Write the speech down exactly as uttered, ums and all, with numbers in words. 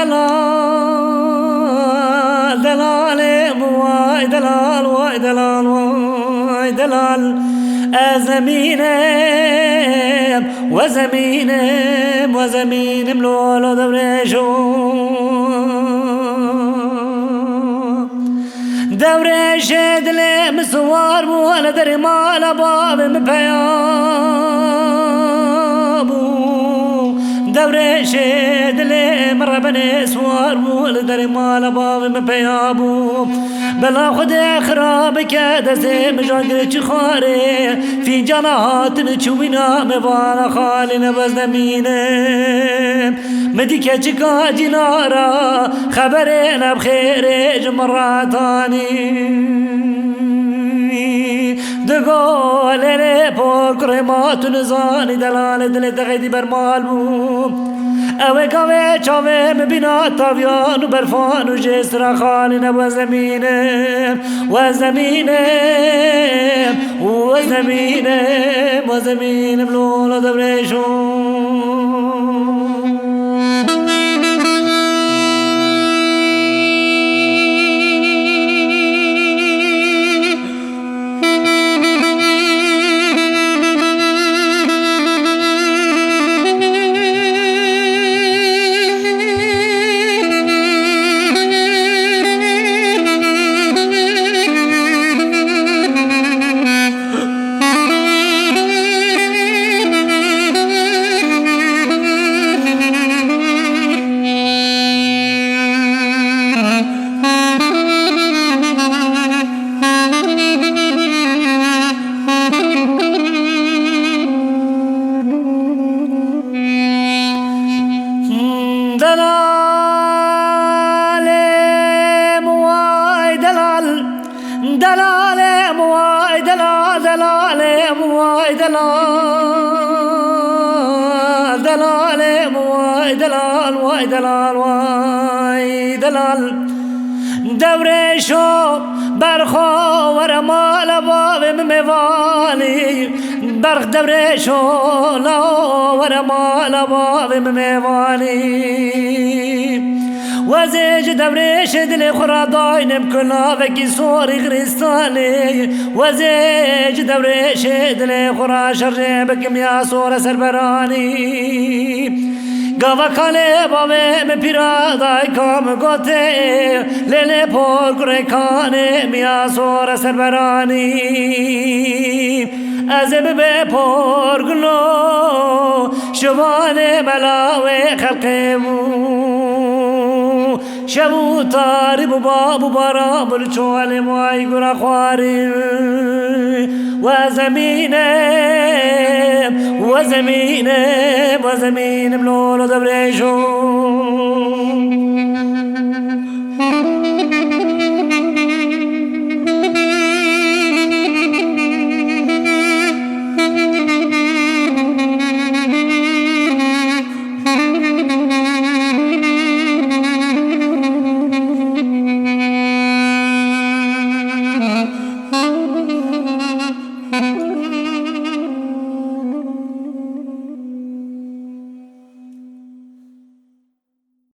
Delal, delalê, vay delal, vay delal, vay delal. Ez zemînim, we zemînim, we zemînim, lolo dewrêşo. Dewrêşê dilê min siwar bû, li derê mala bavê min peya bû. Dewrêşê dilê min rebenê siwar bû, li derê mala bavê min peya bû. Bela Xwedê xira bike, destê min jan girê çi xwarê. Fîncana hatin çi wîna me vana xalî ne, ez nemînim. Mi dî keçika cînara, xeberê ne bi xêrê ji min re tanî. Digo lêlê por kurê ma tu nizanî, delalê dilê te xeydî bermal bû. Ew ê gavê çavê min bîna taviyan û berfan û jê sira xalî ne, we zemînim, we zemînim, we zemînim, we zemînim, lolo dewrêşo. Delalê min way delal, delalê min way delal, delalê min way delal, delalê min way delal, way delal, way delal. Dewrêşo berxo were mala bavê min mêvanî. Berx dewrêşo la were mala bavê min mêvanî. Wezê ji dewrêşê dilê xwe ra daynim kulavekî sorî xiristanê. Wezê ji dewrêşê dilê xwe ra şerjê bikim ya sore serberanî. Gava kalê bavê min pîra dayka min gotê, lêlê por kurê kanê miya sore serberanî. Ez ê bibe por gulo, şivanê mela wê xelqê bû. Şev û tarî bû, bab û baran bû, li çolê may gura xwarî. We zemînim, we zemînim, we zemînim, lolo dewrêşo.